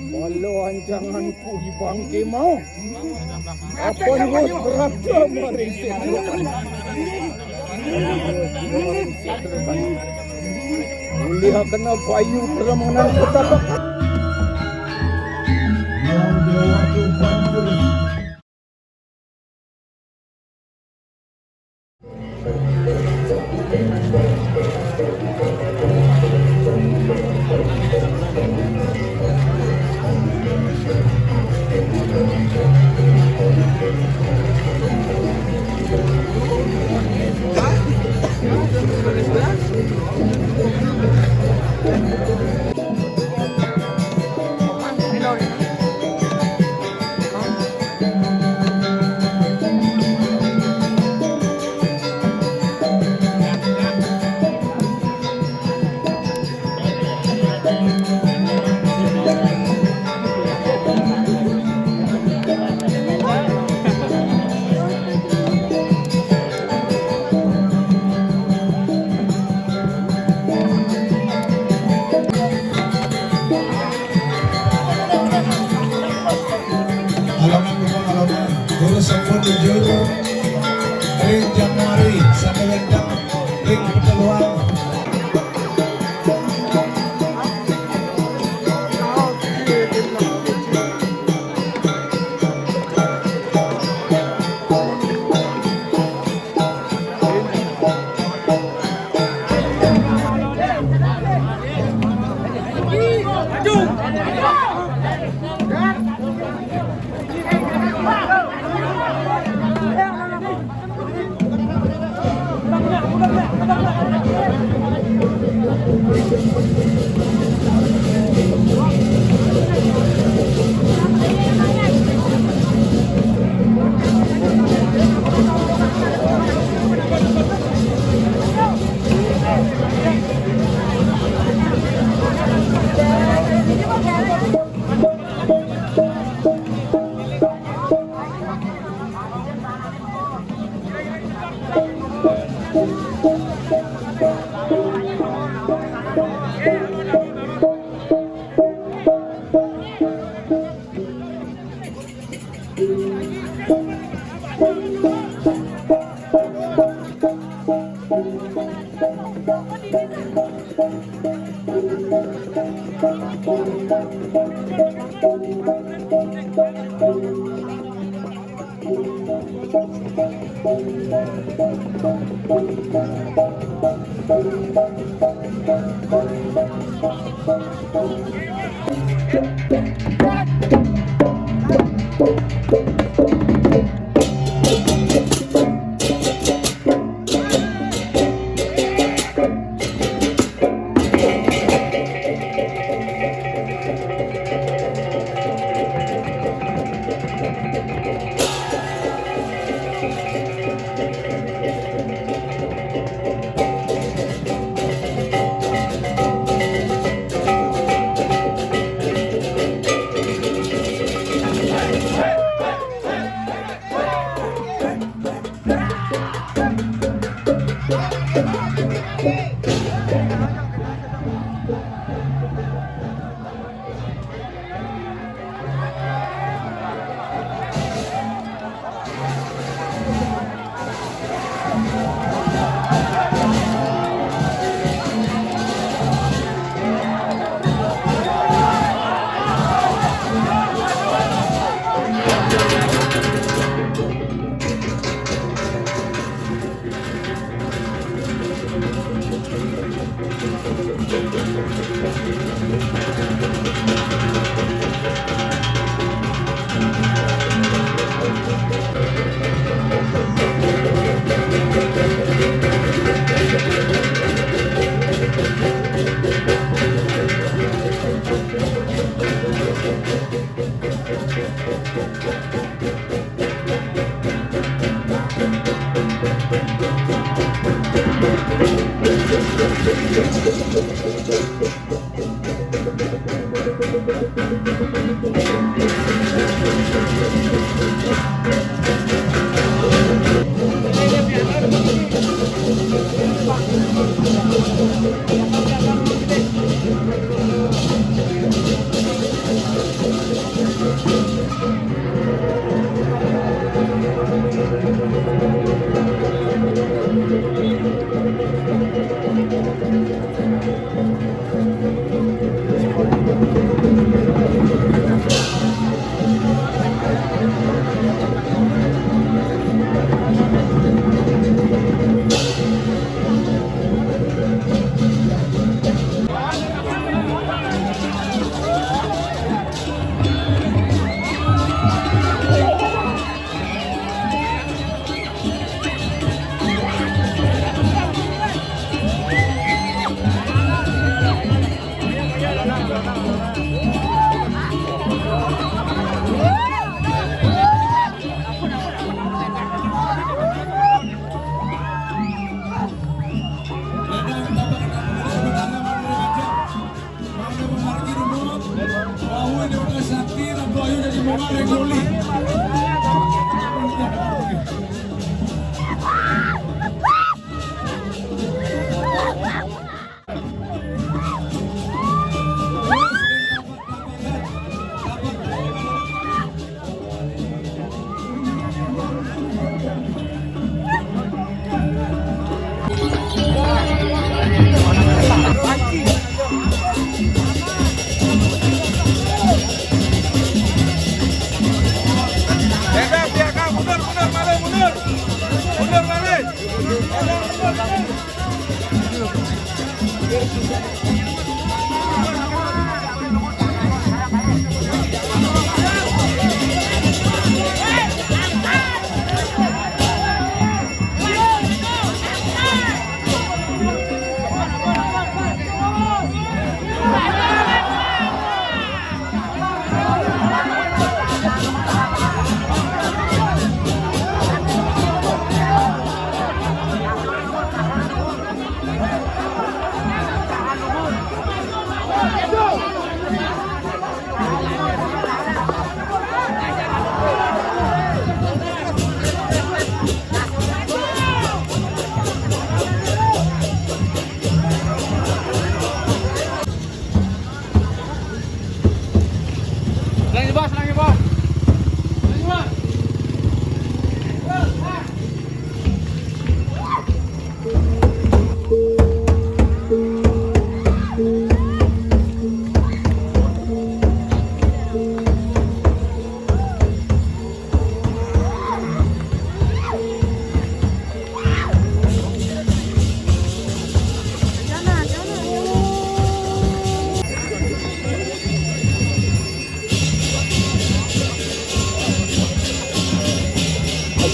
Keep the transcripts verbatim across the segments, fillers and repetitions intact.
Walau ancanganku di bangke mau, kapan bos berasa maring setan? Ulih kena payu permenang kota. Alongan bukan alongan. Guru sampun jujur. Ring Januari sampai wenteng ring peteluan.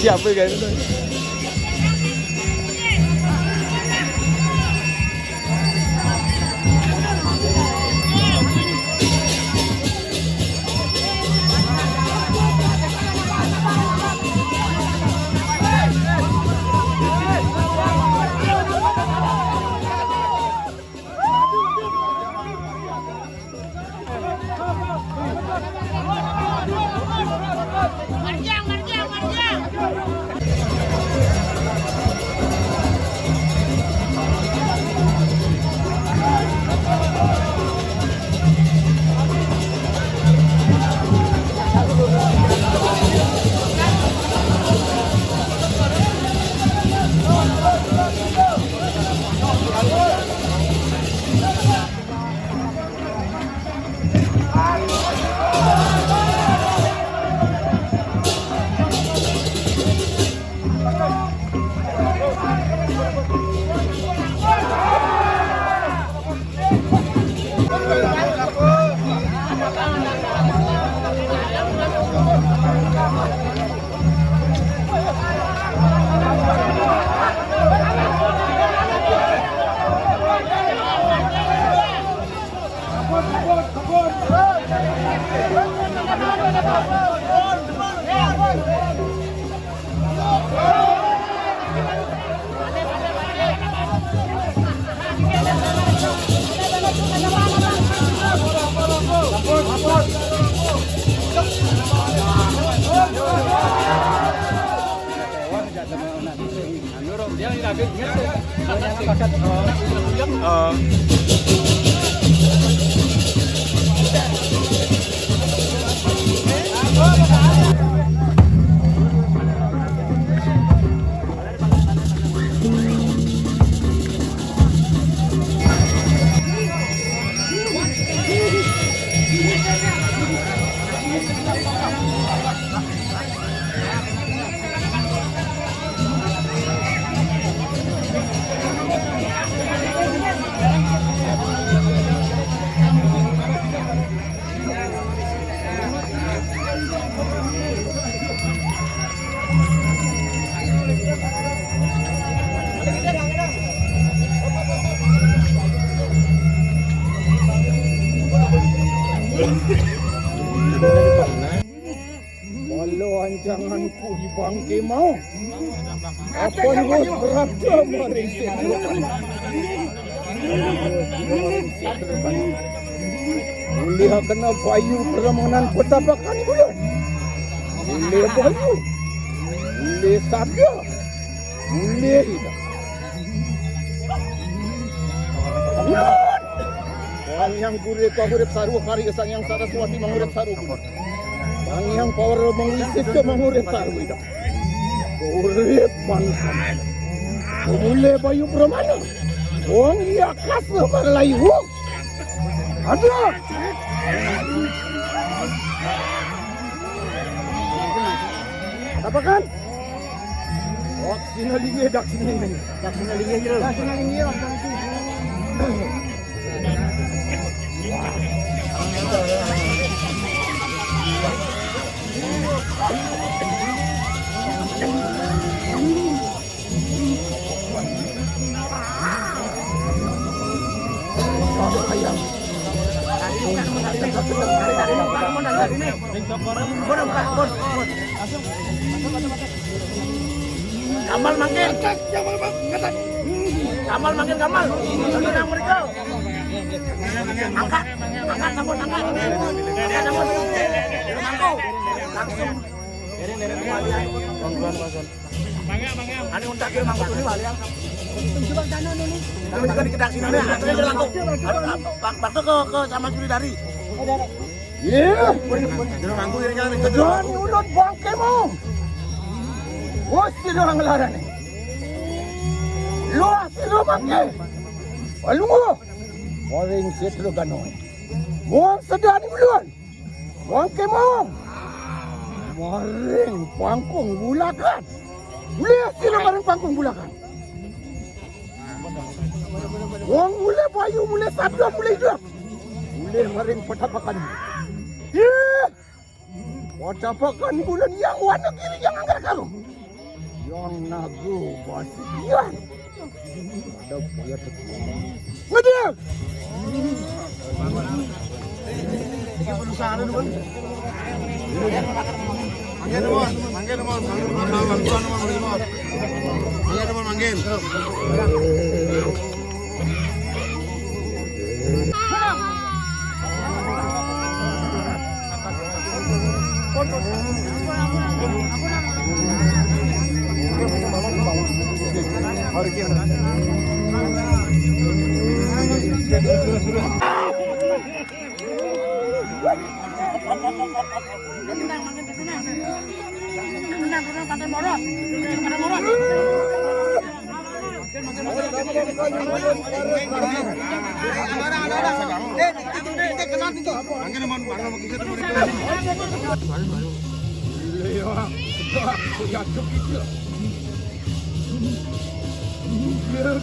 Ya, apa kan? Walau ancanganku di bangke mau. Apa lu berapa maring setan? Ulih kena bayu peramanan petapakan bulan. Ulih bayu. Ulih sabda. Ulih ida. Bulan. Orang yang gurih kau urip saru kari sang yang Saraswati mengurip saru. Bang yang power mengisi ke mengurip saru ida. Urip manusia. Pemule bayu permana. Wong iya khas lo pada layu. Ada. Apa kan? Oh, sini lagi, dak sini. Dak sini lagi, dak sini lagi. Kamal mangkin. Kamal mangkin, Kamal. Lagi nang mereka. Angkat, angkat, angkat, angkat. Angkat, angkat. Langsung. Langsung. Ane untak ke mangkuk ini balik. Kami juga dikedak sini nih, akhirnya dia langsung. Bang, bang ke, ke sama Juri dari. Iya. Dia mangkuk ini kan. Kejuan ulut bangke mau. Bos tidak ngelarang nih. Lu asli lu bangke. Lalu mau. Paling set lu ganoi. Mau sedani duluan. Wong kemong. Maring pangkung bulakan. Ulih sira maring pangkung bulakan. Wong mulai bayu, mulai sabda, mulai hidup. Ulih maring petapakan. Ih! Petapakan bulan yang warna kiri yang anggar karung. Yang nago basian. Ada upaya teguh. Ngedek! Manggen, Mon. Manggen, Mon. Manggen, Mon. Manggen, Mon. Manggen, Mon. Manggen, Mon. Manggen. Tenang, tenang, tenang. Tenang, tenang, Tante Morot. Tante Morot.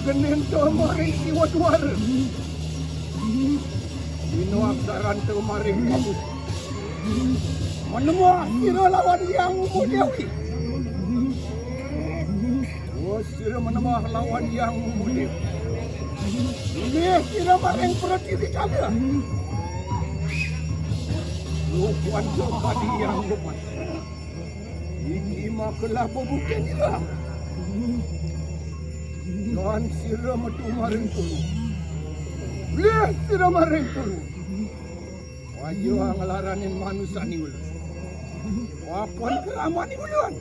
Genin to maring kiwa duara. Dino aksaran to maring kabut. Menemah sira lawan Hyang Umu Dewi. Oh, sira menemah lawan Hyang Umu Dewi. Mulih sira maring Pratiwi Candra. Lukuan jo kadi Hyang Lukuan. Iki makalah bebuken ira. Lan sira metu maring tulung. Mulih sira maring tulung. Waja nglaranin manusane ulun. Papan kramane ulun.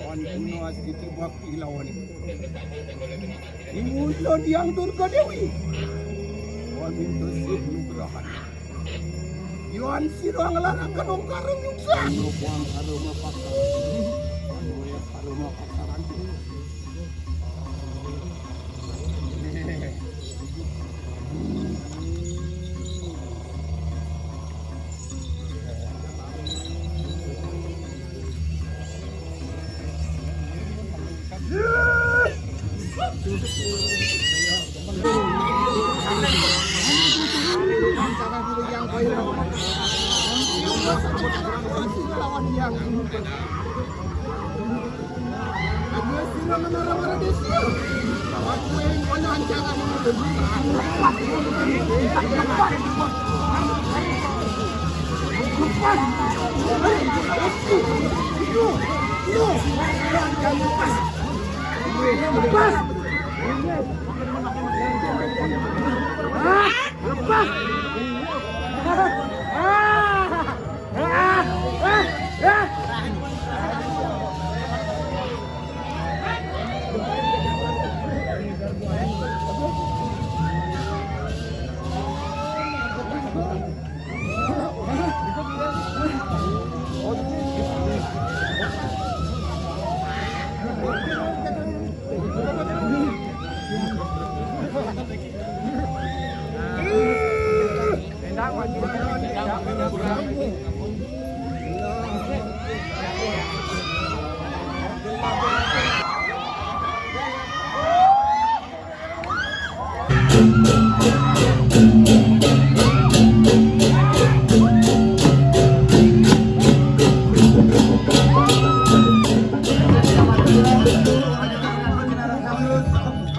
Wan guna astiti bakti lawan ibu. Ing ulun Hyang Durga Dewi. Wan minta sih nugrahan. Yan sira nglaraken ungkara nyungsang. Ungkara mapaksa. Ungkara mapaksa.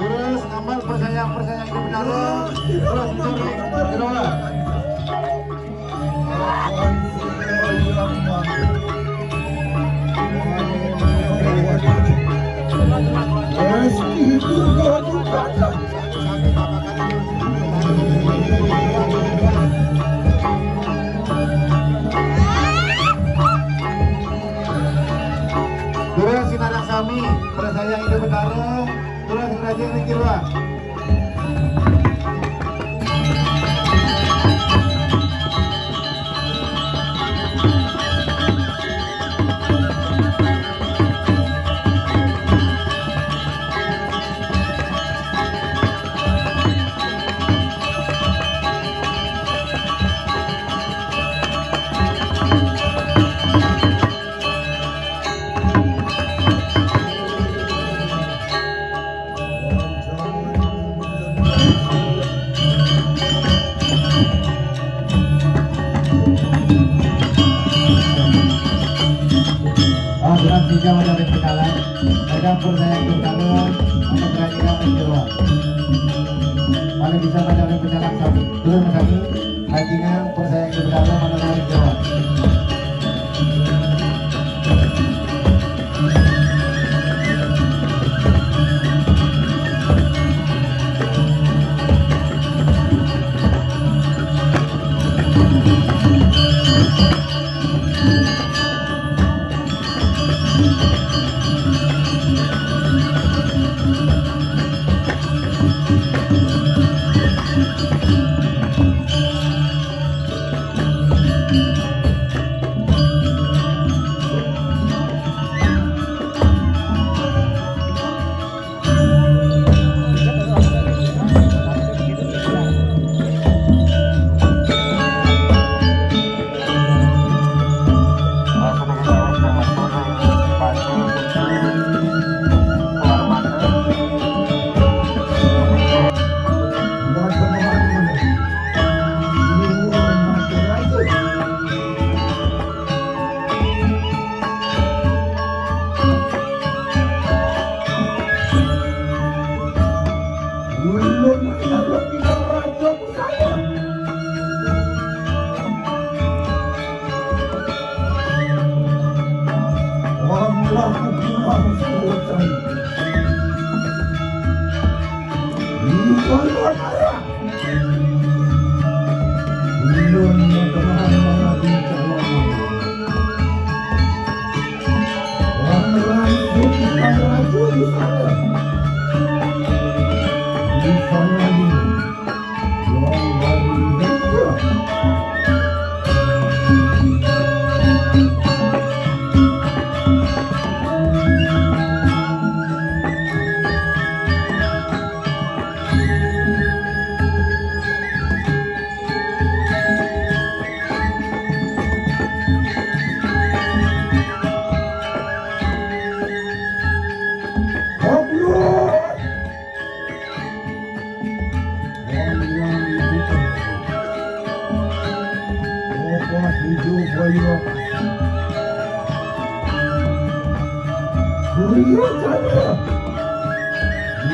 Terus ngambil percayaan-percayaan itu benar. Terus cari kedua. Terus sinareng sami, percaya Ida Betara, terus ngeraja ring jero. Oh, surat sija macam pecalang. Ada pun saya ke sana, ada kerajaan yang jelas. Kalau bisa macam pecalang satu, turun kami, bajingan, pun saya ke sana, mana yang jelas.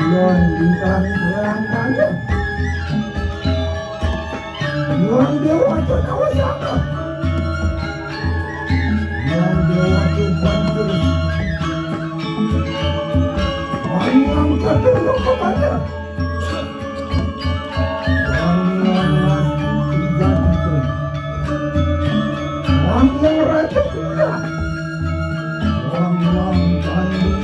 Bulan bintang terang kaya. Bulan dewa tertawa sama. Bulan dewa tuh bantu. Bulan yang tertunduk kepada. Bulan yang mas tidak dikenal. Wong yang raja kula. Wong-wong kandung.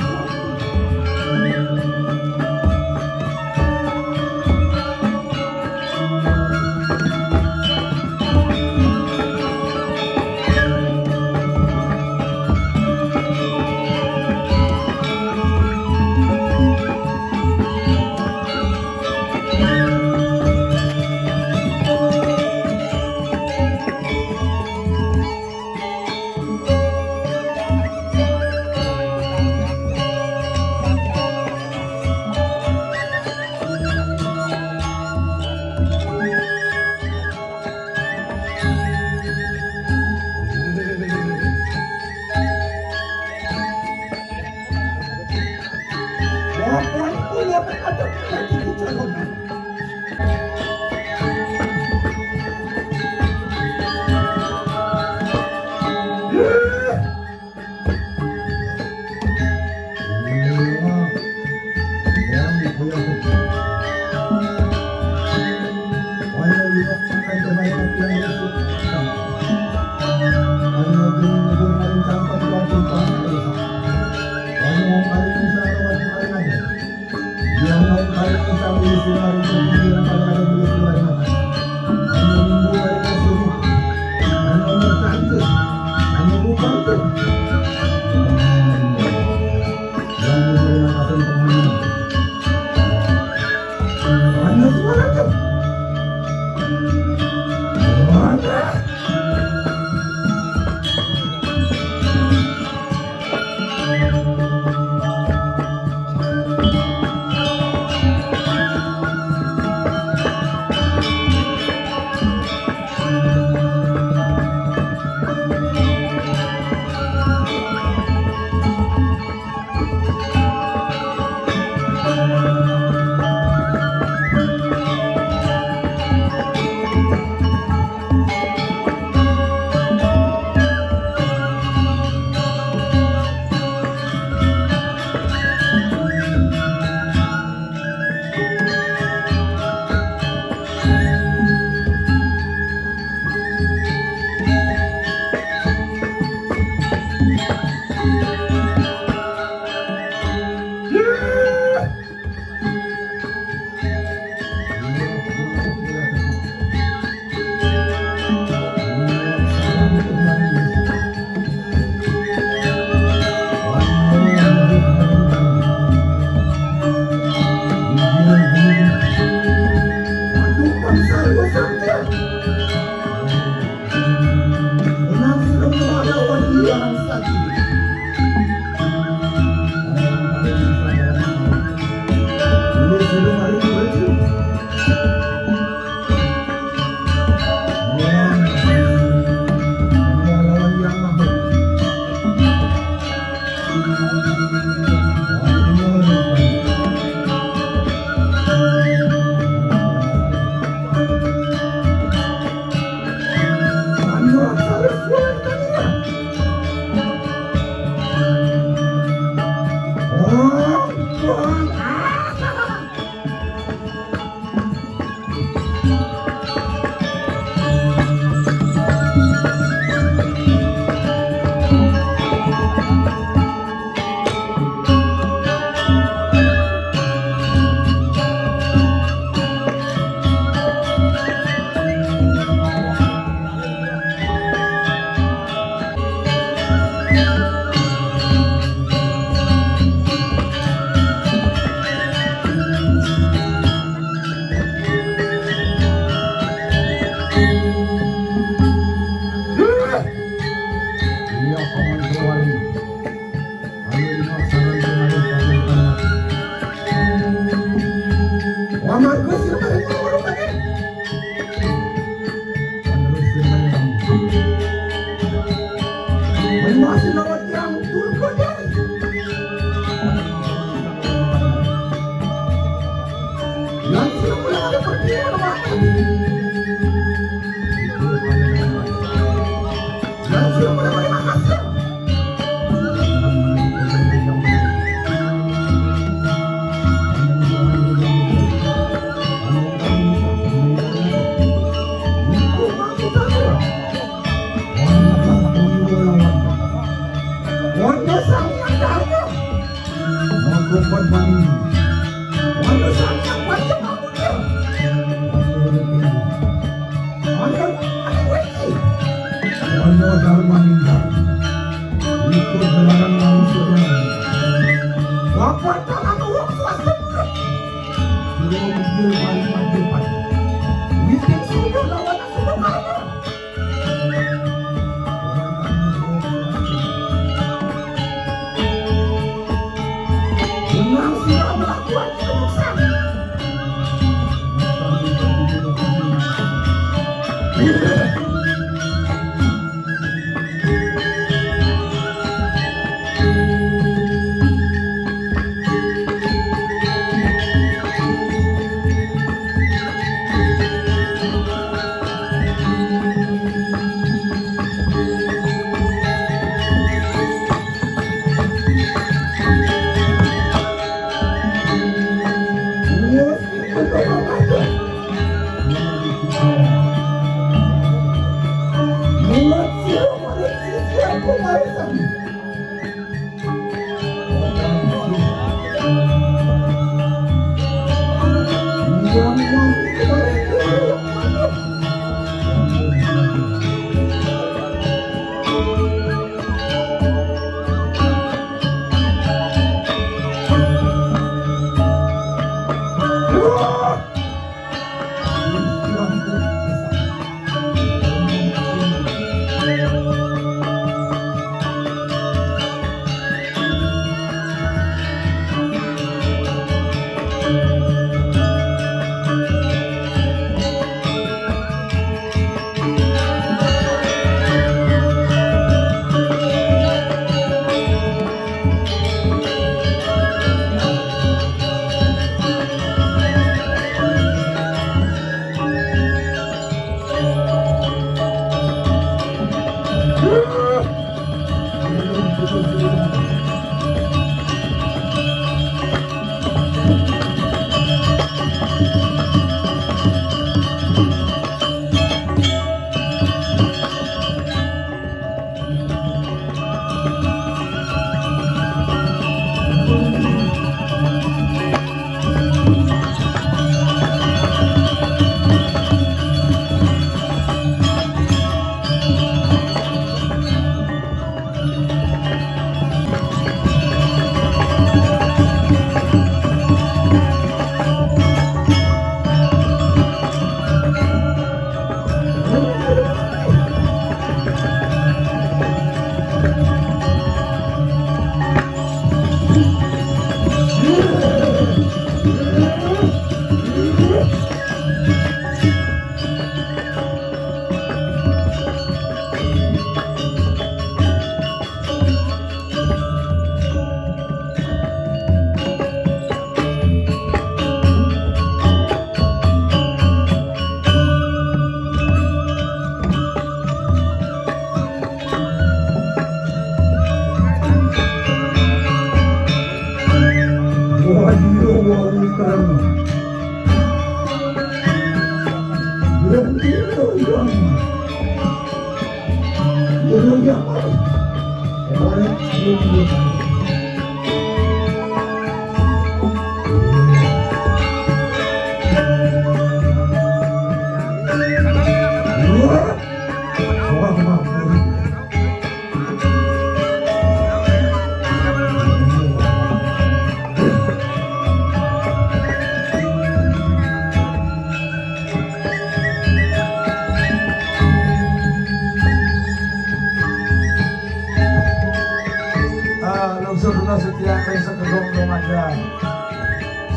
Ah, lungsur dulu setiap ring Segegong remaja.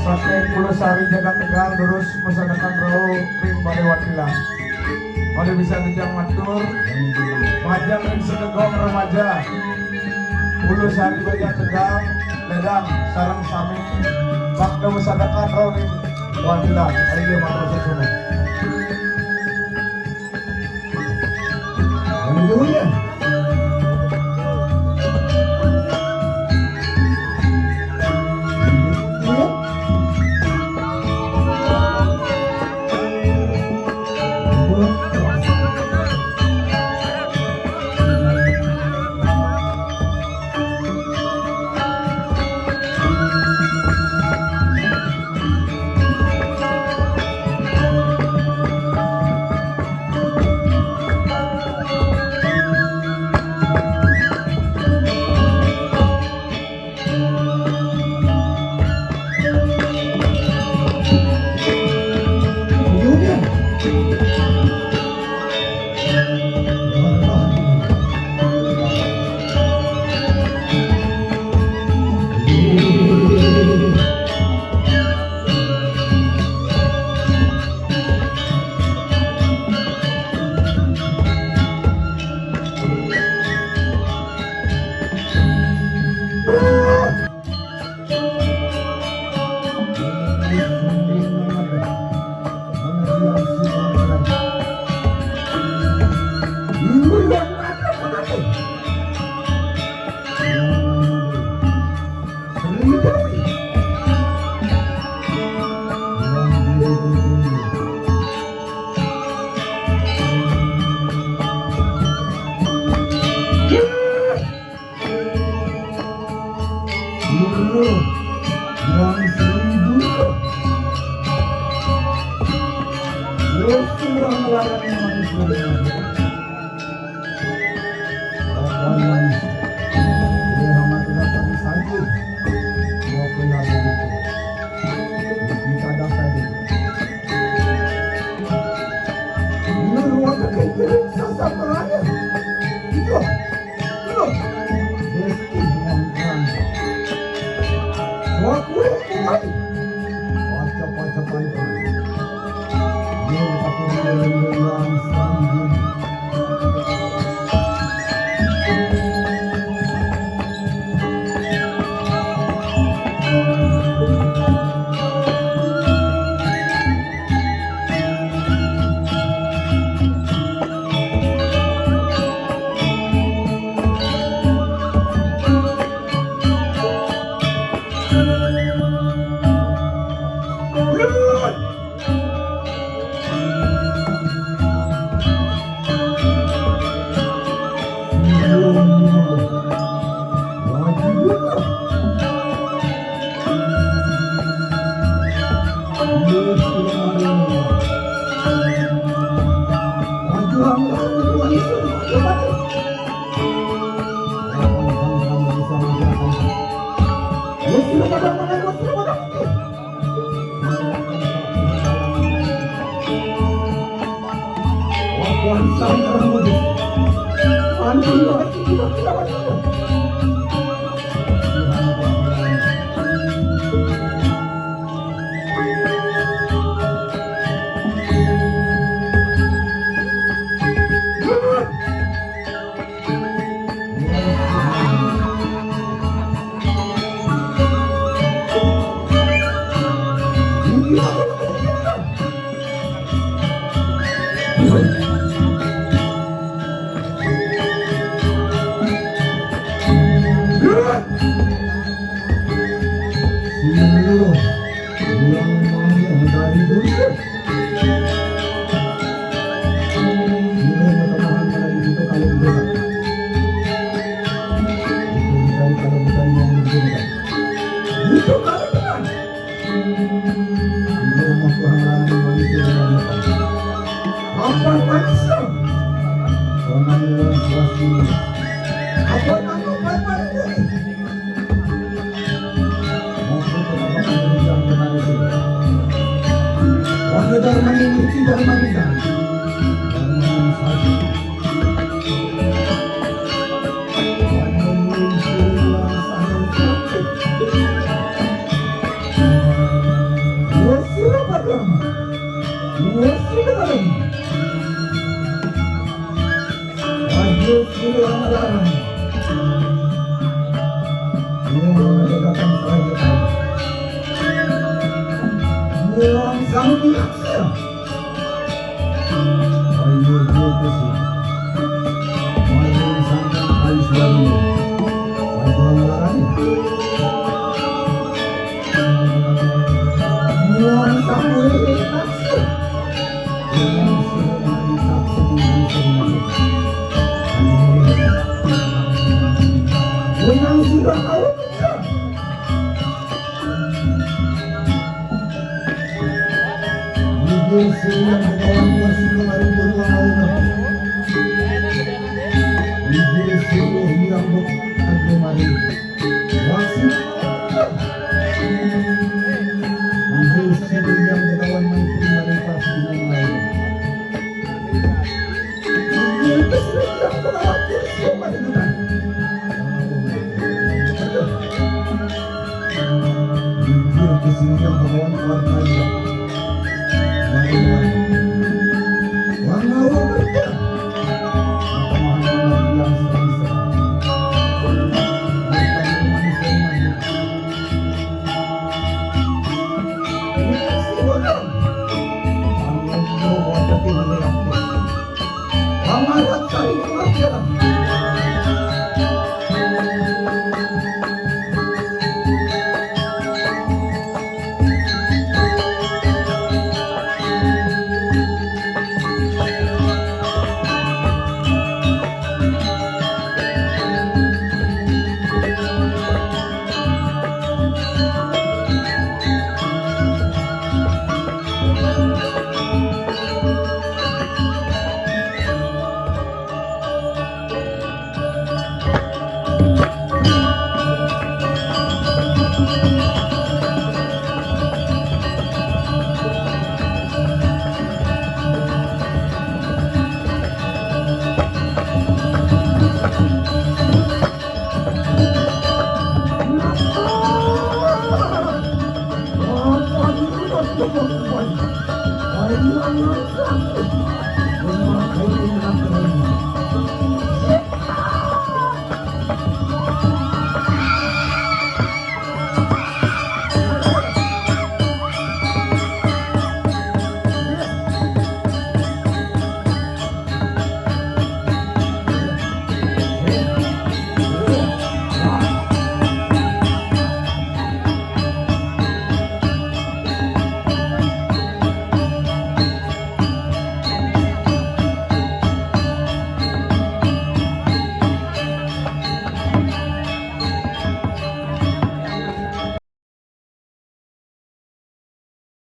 Saking Pulau Sari Jagat Tegal terus masandekan rauh ring Balai Watilan. Pada bisa titiang matur, majeng ring Segegong remaja Pulau Sari Jagat Tegal, ledang sareng sami bakda masandekan rauh ring Watilan. Ayo, matur suwun. Haleluya. Tuh, kalau tenang. Di rumah kurang lama manusia. Apa manusia? Orang yang suasana. Apa nama apa ini? Maksud apa yang dibilang dengan itu? Warga Darman ini tidak manusia. Darman ini saja. Sang Bilaksana. Ayo, ayo, ayo. Ayo, sangkan alis baru. Ayo, ayo, ayo. Ayo, sangkan alis baru. Menang sudah tahu. Mijil siriang bagawan wasit kemarin berulang lawan. Mijil siriang bagawan wasit. Mijil siriang bagawan wasit kemarin pas dengan lain. Mijil siriang bagawan wasit kemarin. Mijil siriang bagawan wasit.